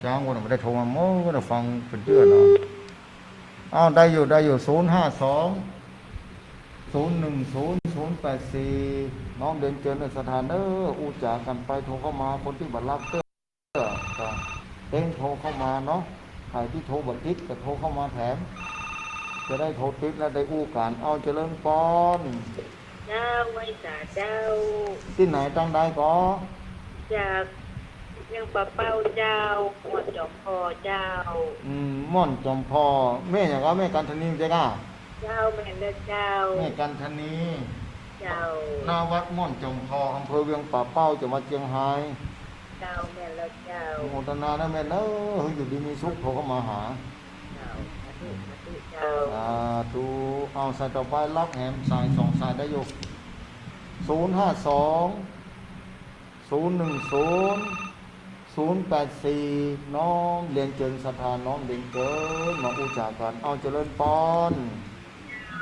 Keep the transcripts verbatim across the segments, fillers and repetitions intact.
จ๋างวันนั้นบ่ได้โทรมา โม้วันนั้นฟังเป๋นเตื้อเนาะ อ้าว ได้อยู่ ได้อยู่ ศูนย์ห้าสอง ศูนย์หนึ่งศูนย์ ศูนย์แปดสี่ น้อมเรียนเจิญเน่อศรัทธาเน่อ อู้จ๋ากั๋นไป โทรเข้ามา คนตี้บ่ฮับเตื้อ ก็เต๊งโทรเข้ามาเนาะ ใผตี้โทรบ่ติดก็โทรเข้ามาแถม จะได้โทรติดแล้วได้อู้กั๋น อ้าว เจริญปอน เจ้า ไหว้สาเจ้า ตี้ไหนตางใดก่อ จากเวียงป่าเป้าเจ้า ม่อนจอมพอเจ้า อืม ม่อนจอมพอ แม่หยังก่อ แม่กันทนีใจ้ก่ะ เจ้า แม่นแล้วเจ้า แม่กันทนี เจ้า ณ วัดม่อนจอมพอ อำเภอเวียงป่าเป้า จังหวัดเจียงฮาย เจ้า แม่นแล้วเจ้า อนุโมทนาเน่อแม่เน่อ หื้ออยู่ดีมีสุข โทรเข้ามาหา เจ้า สาธุ สาธุเจ้า สาธุ อ้าว สายต่อไป ฮับแหมสายสองสายได้อยู่ ศูนย์ห้าสอง ศูนย์หนึ่งศูนย์ ศูนย์แปดสี่ น้อมเรียนเจิญศรัทธา น้อมเรียนเจิญ มาอู้จ๋ากั๋น อ้าว เจริญปอน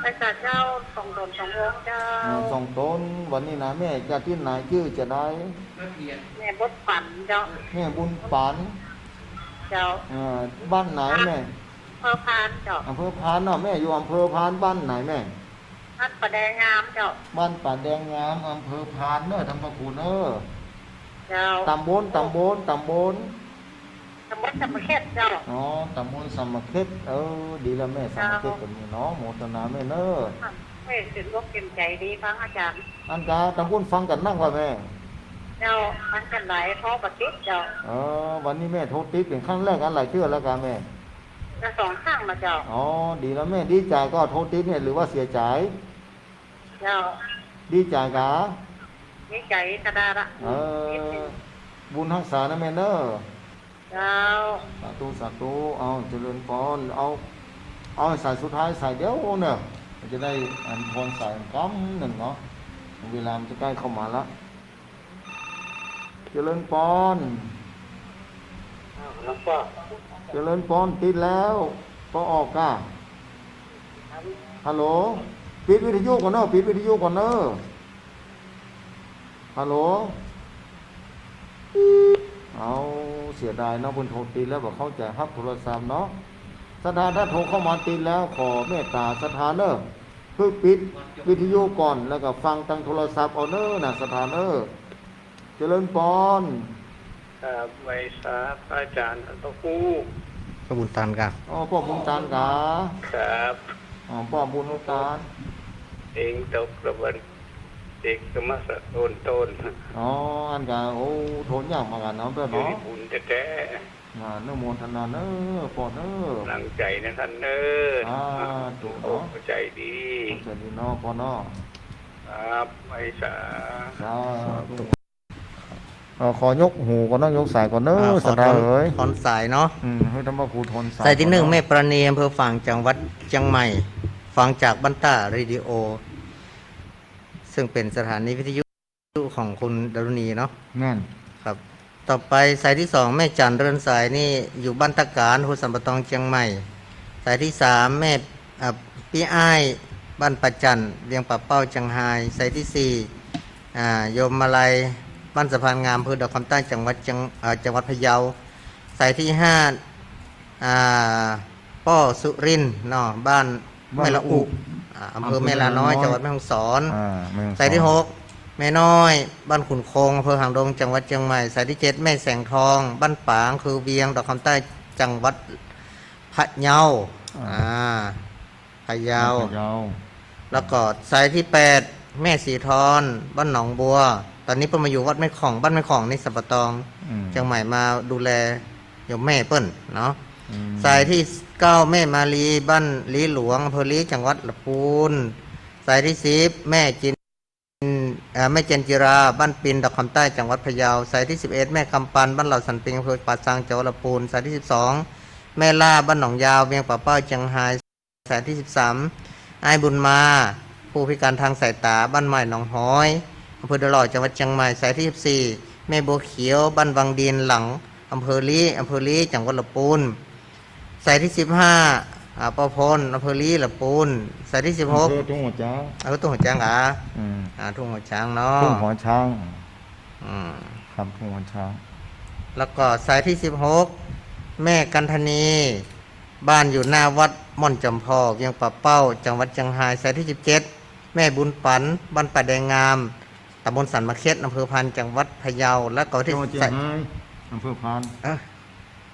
ไหว้สาเจ้า สองต๋นสององค์เจ้า อ่า สองต๋น วันนี้นะ แม่จากตี้ไหน จื้อจาใด แม่บุญปั๋นเจ้า แม่บุญปั๋น เจ้า อ่า บ้านไหนแม่ อำเภอพานเจ้า อำเภอพานเนาะ แม่อยู่อำเภอพาน บ้านไหนแม่ บ้านป่าแดงงามเจ้า บ้านป่าแดงงาม อำเภอพานเน่อ ท่านพระครูเน่อ เจ้า ตำบล ตำบล ตำบล ตำบลสำมะเข็ดเจ้า อ๋อ ตำบลสำมะเข็ด เออ ดีแล้วแม่ สำมะเข็ด เจ้า ก็มีเนาะ โมทนาแม่เน่อ แม่เต็มอกเต็มใจ๋ดีฟังอาจ๋ารย์ อันกาตำบลฟังกั๋นนักว่าแม่ เจ้า ฟังกั๋นหลาย โทรบ่ติดเจ้า เออ วันนี้แม่โทรติดเป๋นครั้งแรก อันหลายเตื้อแล้วก่ะแม่ ก็สองครั้งแล้วเจ้า อ๋อ ดีแล้วแม่ ดีใจ๋ก่อโทรติดเนี่ย หรือว่าเสียใจ๋ เจ้า ดีใจ๋ก่ะ ดีใจ๋กระดาษละ เออ นิดนึง บุญฮักษาเน่อแม่เน่อ เจ้า สาธุ สาธุ อ้าว เจริญปอน อ้าว อ้าว สายสุดท้าย สายเดียวเน่อ มันจะได้อันทอนสายกำนึ่งเนาะ เวลามันจะใก้เข้ามาละ เจริญปอน อ้าว หลวงป้อ เจริญปอน ติดแล้ว ก็ออกก่ะ ฮัลโหล ปิดวิทยุก่อนเน่อ ปิดวิทยุก่อนเน่อ ฮัลโหล เอา เสียดายเนาะ เปิ้นโทรติดแล้ว บ่เข้าใจ๋ฮับโทรศัพท์เนาะ ศรัทธา ถ้าโทรเข้ามาติดแล้ว ขอเมตต๋าศรัทธาเน่อ หื้อปิดวิทยุก่อน แล้วก็ฟังตางโทรศัพท์เอาเน่อนะ ศรัทธาเน่อ เจริญปอน ครับ ไหว้สาพระอาจ๋ารย์ พระครู ป้อบุญตันก่ะ อ๋อ ป้อบุญตันก่ะ ครับ อ๋อ ป้อบุญตัน เองตกระเบิด เด็กก็มาสะโตนโตน อ๋อ อันก่ะ โอ้ โทนยากเหมือนกั๋นเนาะ เปิ้น อยู่ เนาะ ญี่ปุ่นแต๊ๆ อ่า อนุโมทนาเน่อ ป้อเน่อ กำลังใจ๋นะต้านเน่อ สาธุเนาะ เข้าใจ๋ดี เข้าใจ๋ดีเนาะ ป้อเนาะ ครับ ไหว้สา สาธุ เอ่อ ขอยกหูก่อนเนาะ ยกสายก่อนเน่อ อ่า ศรัทธาเอ๋ย ทอนสายเนาะ อืม หื้อท่านพระครูทอนสาย สายตี้หนึ่ง ก่อนเนาะ แม่ปราณี อำเภอฝาง จังหวัดเจียงใหม่ ฟังจากบ้านต้าเรดิโอ ซึ่งเป๋นสถานีวิทยุของคุณดารุณีเนาะ แม่น ครับ ต่อไปสายตี้สอง แม่จั๋น เรือนสาย นี่อยู่บ้านตะก๋าน หัวสันป่าตอง เจียงใหม่ สายตี้สาม แม่ อ่า ปี้อ้าย บ้านป่าจั่น เวียงป่าเป้า เจียงฮาย สายตี้สี่ อ่า โยมมาลัย บ้านสะพานงาม อำเภอดอกคำใต้ จังหวัดเจียง อ่า จังหวัดพะเยา สายตี้ห้า อ่า ป้อสุรินทร์เนาะ บ้าน บ้านแม่ละอุ แม่ละอุ อ่า อำเภอแม่ลาน้อย อำเภอแม่ละน้อย จังหวัดแม่ฮ่องสอน อ่า แม่ฮ่องสอน สายตี้หก แม่น้อย บ้านขุนคง อำเภอหางดง จังหวัดเจียงใหม่ สายตี้เจ็ด แม่แสงทอง บ้านป๋าง อำเภอเวียง ดอกคำใต้ จังหวัดพะเยา อ่า อ่า พะเยา พะเยา แล้วก็สายตี้แปด แม่สีทอน บ้านหนองบัว ต๋อนนี้เปิ้นมาอยู่วัดแม่ข่อง บ้านแม่ข่องนี่สันป่าตอง อืม เจียงใหม่ มาดูแลโยมแม่เปิ้นเนาะ อืม สายตี้เก้า แม่มาลี บ้านลี้หลวง อำเภอลี้ จังหวัดละปูน สายตี้สิบ แม่จิน เอ่อ แม่เจนจิรา บ้านปิน ดอกคำใต้ จังหวัดพะเยา สายตี้สิบเอ็ด แม่กำปัน บ้านเหล่าสันปิง อำเภอป่าซาง จังหวัดละปูน สายตี้สิบสอง แม่ล่า บ้านหนองยาว เวียงป่าเป้า เจียงฮาย สายตี้สิบสาม อ้ายบุญมา ผู้พิการทางสายตา บ้านใหม่หนองหอย อำเภอดอยหล่อ จังหวัดเจียงใหม่ สายตี้สิบสี่ แม่บัวเขียว บ้านวังดินหลัง อำเภอลี้ อำเภอลี้ จังหวัดละปูน สายตี้สิบห้า อ่า ป้อพล อำเภอลี้ ละปูน สายตี้สิบหก อำเภอทุ่งหัวช้าง อำเภอทุ่งหัวช้างเหรอ อืม อ่า ทุ่งหัวช้างเนาะ ทุ่งหัวช้าง อืม ครับ ทุ่งหัวช้าง แล้วก็สายตี้สิบหก แม่กันทนี บ้านอยู่หน้าวัดม่อนจอมพอก เวียงป่าเป้า จังหวัดเจียงฮาย สายตี้สิบเจ็ด แม่บุญปัน บ้านป่าแดงงาม ตำบลสันมะเข็ด อำเภอพาน จังหวัดพะเยา และก็ตี้ จังหวัดเจียงฮาย สาย อำเภอพาน เอ้อ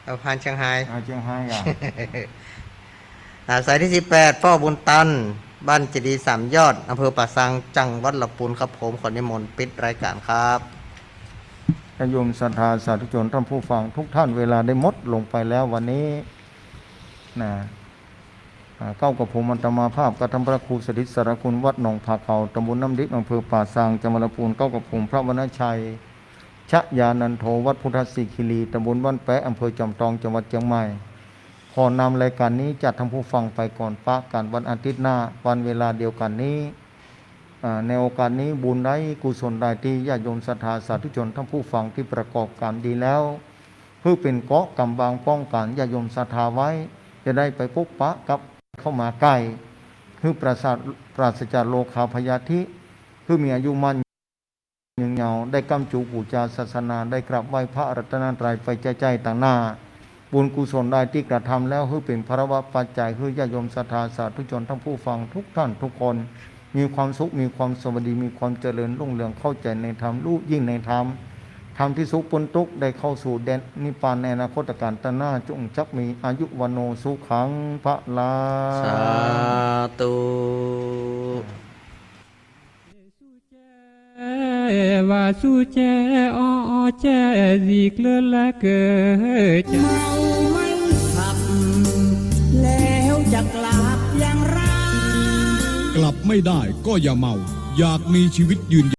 อำเภอพาน เจียงฮาย อ่า เจียงฮายอ่ะ อ่า สายตี้สิบแปด ป้อบุญตัน บ้านเจดีย์สามยอด อำเภอป่าซาง จังหวัดลำพูนครับผม ขอนิมนต์ปิดรายการครับ ญาติโยมศรัทธาสาธุชนท่านผู้ฟังทุกท่าน เวลาได้หมดลงไปแล้ววันนี้นะ อ่า เก้ากับผมอาตมาภาพ กับท่านพระครูสถิตสารคุณ วัดหนองผาเขา ตำบลน้ำดิบ อำเภอป่าซาง จังหวัดลำพูน เก้ากับผมพระวรรณชัย ชยานันโท วัดพุทธสิขิลี ตำบลบ้านแป๊ะ อำเภอจอมทอง จังหวัดเจียงใหม่ ขอนำรายการนี้จากท่านผู้ฟังไปก่อน ปะกั๋นวันอาทิตย์หน้า วันเวลาเดียวกั๋นนี้ อ่า ในโอกาสนี้ บุญใดกุศลใดตี้ญาติโยมศรัทธาสาธุชนท่านผู้ฟังตี้ประกอบกรรมดีแล้ว หื้อเป๋นเกราะก๋ำบังป้องกั๋นญาติโยมศรัทธาไว้ จะได้ไปพบปะกับเข้ามาใก้ หื้อปราศ ปราศจากโรคาพยาธิ หื้อมีอายุมั่น ยืนยาว ได้ก้ำจู๋ปู๋จาศาสนา ได้กราบไหว้พระรัตนตรัยไปใจ้ๆ ตางหน้า บุญกุศลใดตี้กระทำแล้ว หื้อเป๋นพลวปัจจัย หื้อญาติโยมศรัทธาสาธุชนท่านผู้ฟังทุกท่านทุกคน มีความสุข มีความสวัสดี มีความเจริญรุ่งเรือง เข้าใจ๋ในธรรม ฮู้ยิ่งในธรรม ธรรมตี้สุขป๊นตุ๊กข์ ได้เข้าสู่แดนนิพพานในอนาคตกาลตางหน้า จงจักมีอายุวัณโณสุขังพลัง สาธุ ว่าสูแจ อ้อแจ สิเกลือและเกิดจะ เมาไม่ขับ แล้วจะกลับอย่างไร กลับไม่ได้ก็อย่าเมา อยากมีชีวิตยืน